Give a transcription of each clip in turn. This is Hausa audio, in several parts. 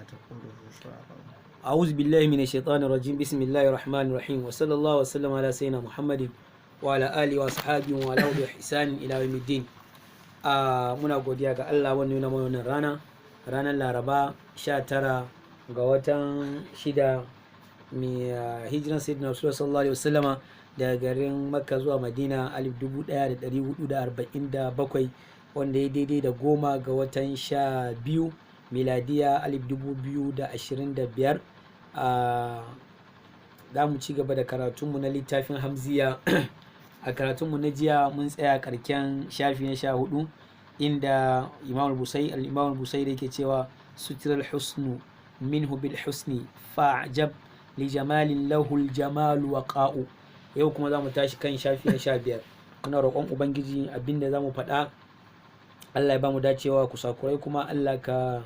تقوله شعراء. أعوذ بالله من الشيطان الرجيم. بسم الله الرحمن الرحيم، وصلى الله وسلم على سيدنا محمد وعلى آله وصحبه وعلى بإحسان إلى يوم الدين. Muna godiya ga Allah wanda nuna mana wannan rana, ranar Laraba, 19 ga watan 6 mai hijiran Sayyidina Rasulullah sallallahu alaihi wasallama daga garin Makka zuwa Madina 1447, wanda ya daidai da 10 ga watan 12, miladiya 2025. Za mu ci gaba da karatunmu na littafin Hamziya. A karatunmu na jiya mun tsaya karken shafi na 14, inda Imam Busai, al-Imam Busai yake cewa: "Sutiral husnu minhu bil husni fa'jab li jamalin lahu al jamalu waqa'u." Yau kuma za mu tashi kan shafi na 15. Muna roƙon Ubangiji, abinda za mu faɗa Allah ya ba mu dacewa, kusakurai kuma Allah ka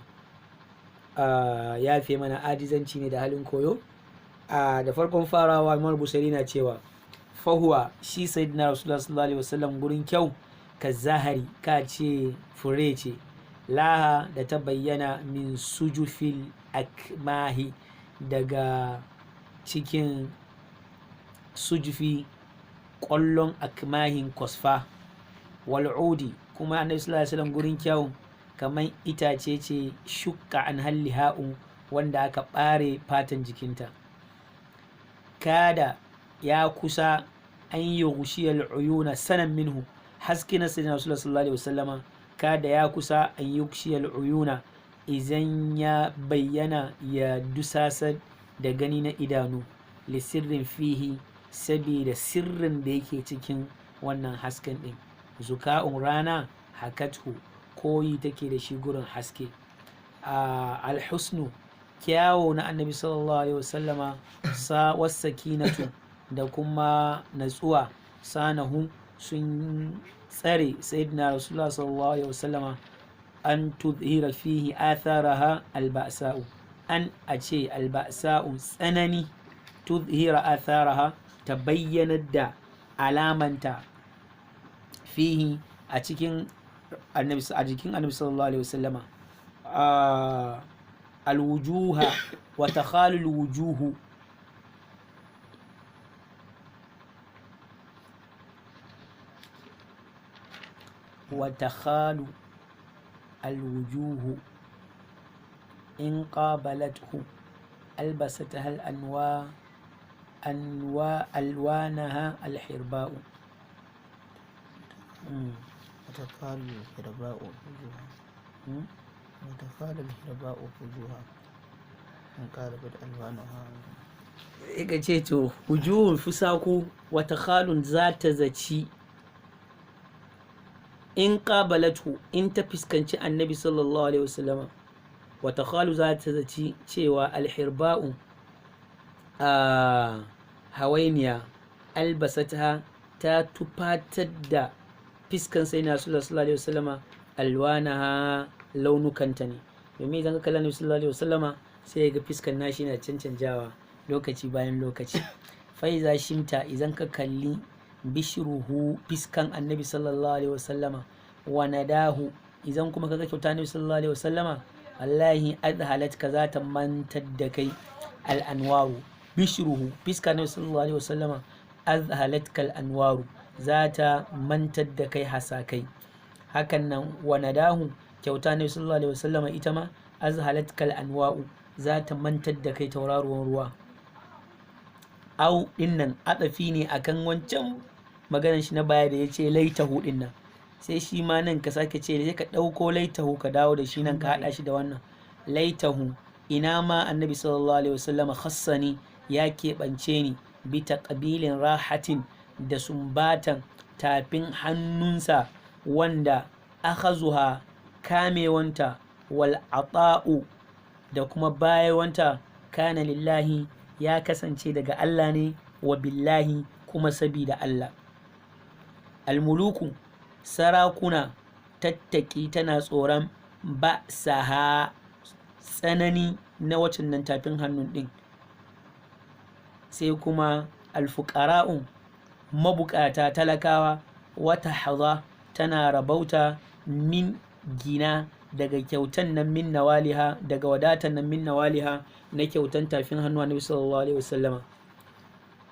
yafe mana, ajizanci ne da halin koyo. Da farkon farawa, Imam Busairi na cewa: "Fahuwa", shi Sayyidina Rasulullah sallallahu alaihi wasallam, gurin kyau, ka zahari, ka ce fure ce, laha, da ta bayyana, min sujufil akmahi, daga cikin sujufi, ƙwallon akmahin, kwasfa, wal'udi. Kuma Annabi sallallahu alaihi wasallam gurin kyau kamar itace ce, shukka an halliha'u, wanda aka ɓare fatan jikinta. Kada, ya kusa, an yi gushiyar uyuna sanan minhu, haske na Sayyidina Rasulullah sallallahu alaihi wasallama, kada, ya kusa, an yi gushiyar uyuna, izan ya bayyana ya dusasar da gani na idanu, lisirrin fihi, sabida sirrin da yake cikin wannan hasken din. Zuka'un, rana, hakathu, koyi take da shi gurin haske. Alhusnu, kyawo na Annabi sallallahu alaihi wasallama, sa wasakinatu, da kuma natsuwa, sanahu, sun tsare Sayyidina Rasulullah sallallahu alaihi wasallama, an tudhira fihi atharaha alba'sa'u, an a ce alba'sa'u, tsanani, tudhira atharaha, ta bayyanar da alamanta, fihi, a cikin Annabi, a jikin Annabi sallallahu alaihi wasallama. Alwujuha wa takhalul wujuhu wa takhalu alwujuhu in qabalathu albasataha al-anwa anwa alwanaha alhirba'u. وتقال الهرباء وجوها. وتقال الهرباء وجوها انقلبت ألوانها. Ka ce to, wujuhun, fusaku, wata khalun, za ta zaci, in qabalatu, in ta fuskanci Annabi sallallahu alaihi wasallama, wata khalu, za ta zaci cewa alhirba'u, a hawainiya, albasata, ta tufatar da fiskan sai na sallallahu alaihi wasallama, alwanaha, launukanta ne. Domin idan ka kalla Annabi sallallahu alaihi wasallama, sai ya ga fiskan nashi na cancanjawa lokaci bayan lokaci. Faiza shimta, idan ka kalli, bishiruhu, fiskan Annabi sallallahu alaihi wasallama, wa nadahu, idan kuma kaga kyauta Annabi sallallahu alaihi wasallama, wallahi adhalat ka, za ta mantar da kai, al'anwaru. Bishiruhu, fiskan Annabi sallallahu alaihi wasallama, azhalat kal anwaru, za ta mantar da kai hasakai. Hakan nan wa nadahu, kyauta Annabi sallallahu alaihi wasallama, ita ma azhalat kal anwa'u, za ta mantar da kai tauraruwan ruwa. Au dinnan atsafi ne akan wancan maganar shi na baya da ya ce laitahu dinnan. Sai shi ma nan ka sake ce, sai ka ɗauko laitahu ka dawo da shi nan, ka haɗa shi da wannan. Laitahu, ina ma Annabi sallallahu alaihi wasallama, khassani, ya keɓance ni, bi taqbilin rahatin, da sumbatan tafin hannunsa, wanda akhazuha, kamewanta, wal ata'u, da kuma bayarwanta, kana lillahi, ya kasance daga Allah ne, wa billahi, kuma sabida Allah. Almuluku, sarakuna, tattaki, tana tsoron, ba saha, tsanani na wacin nan tafin hannun ɗin. Sai kuma alfuƙara'u, mabukata, talakawa, wata haza, tana rabauta, min gina, Daga kyautan nan, min nawaliha, daga wadatan nan, min nawaliha, na kyautan tafin hannu Annabi sallallahu alaihi wasallama.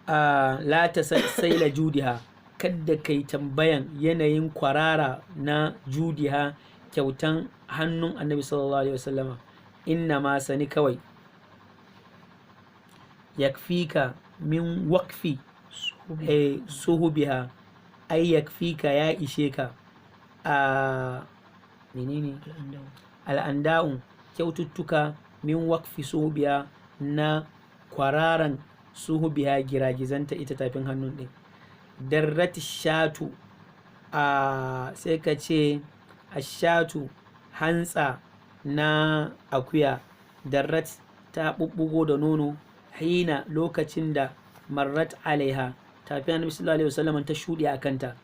A la ta saila judiha, kadda kai tambayan yanayin kwarara na judiha, kyautan hannun Annabi sallallahu alaihi wasallama. Inna ma, sani kawai, yakfika min waqfi suhubiha, ai yakfika, ya ishe ka a menene? Al'anda'u, kyaututtuka, min waqfi suhubiha, na kwararan suhubiha, giragizanta ita tafin hannun ɗin. Darrat shatu, a sai ka ce ashatu, hantsa na akuya, darrat, ta ɓuɓɓugo da nono, hina, lokacin da, marrat alaiha, tafi Annabi sallallahu alaihi wasallam ta shuɗe a kanta.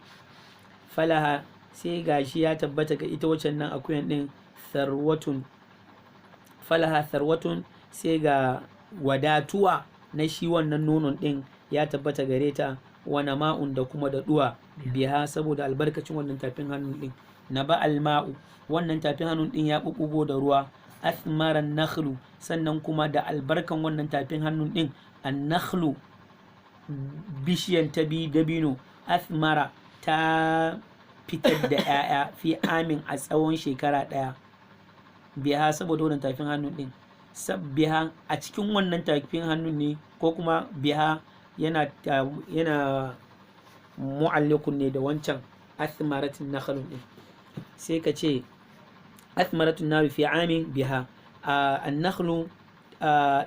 Falaha, sai gashi ya tabbata ga ita waccan nan akuyan ɗin, sarwatun, falaha sarwatun, sai ga wadatuwa na shi wannan nonon ɗin ya tabbata gare ta, wa nama'un, da kuma daɗuwa, biha, saboda albarkacin wannan tafin hannun ɗin. Na ba alma'u, wannan tafin hannun ɗin ya ɓuɓɓugo da ruwa. Athmaran nakhlu, sannan kuma da albarkan wannan tafin hannun ɗin, annakhlu, bishiyan ta dabino, athmara, ta fitar da 'ya'ya, fi amin, a tsawon shekara ɗaya, biha, saboda wannan tafin hannun ɗin. Biha, a cikin wannan tafin hannun ne, ko kuma biha yana mu'alliqun ne da wancan athmaratin nakhlun din. Sai ka ce athmaratun nawi fi amin biha annakhlu,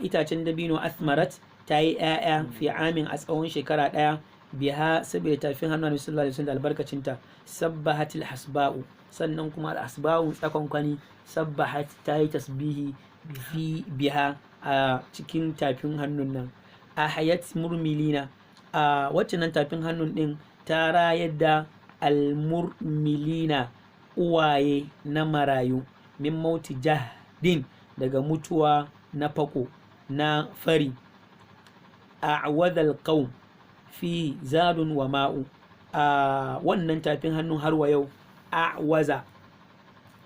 itacen dabino, athmarat, ta yi 'ya'ya, fi amin, a tsawon shekara ɗaya, biha, saboda tafin hannun Annabi sallallahu alaihi wasallam da albarkacinta. Sabbahatil hasba'u, sannan kuma al hasba'u, tsakonkwani, sabbahat, ta yi tasbihi, fi biha, a cikin tafin hannun nan. A hayat murmilina, a wacce nan tafin hannun din ta rayar da almurmilina, uwaye na marayu, min mauti jahdin, daga mutuwa na fako, na fari. A'wadal qaum fi zadun wa ma'u, a wannan tafin hannun har wa yau, a'waza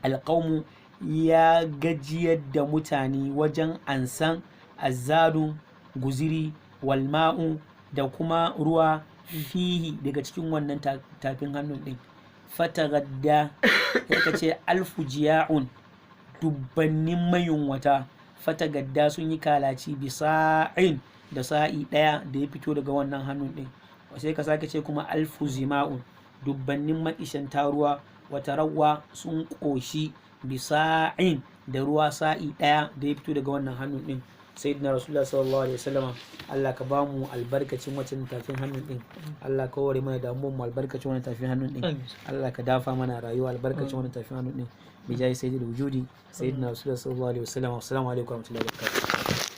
alqaumu, ya gajiyar da mutane wajen ansan azzadu, guziri, walma'u, da kuma ruwa, fihi, daga cikin wannan tafin hannun din. Fatagadda, ya ce alfu jiya'un, dubbannin mayunwata, fatagadda, sun yi kalaci, bisa'in, da sa'i ɗaya da ya fito daga wannan hannun ɗin. Sai ka sake ce kuma alfu zima'un, dubbannin maƙishanta ruwa, wata rawa, sun ƙoshi, bisa'in, da ruwa sa'i ɗaya da ya fito daga wannan hannun ɗin, Sayyidina Rasulullah sallallahu alaihi wasallam. Allah ka bamu albarkacin wancan tafin hannun din. Allah ka ware mana damuwar mu albarkacin wannan tafin hannun din. Allah ka dafa mana rayuwa albarkacin wannan tafin hannun din, bijahi sayyidil wujudi, Sayyidina Rasulullah sallallahu alaihi wasallam. Assalamu alaikum warahmatullahi wabarakatuh.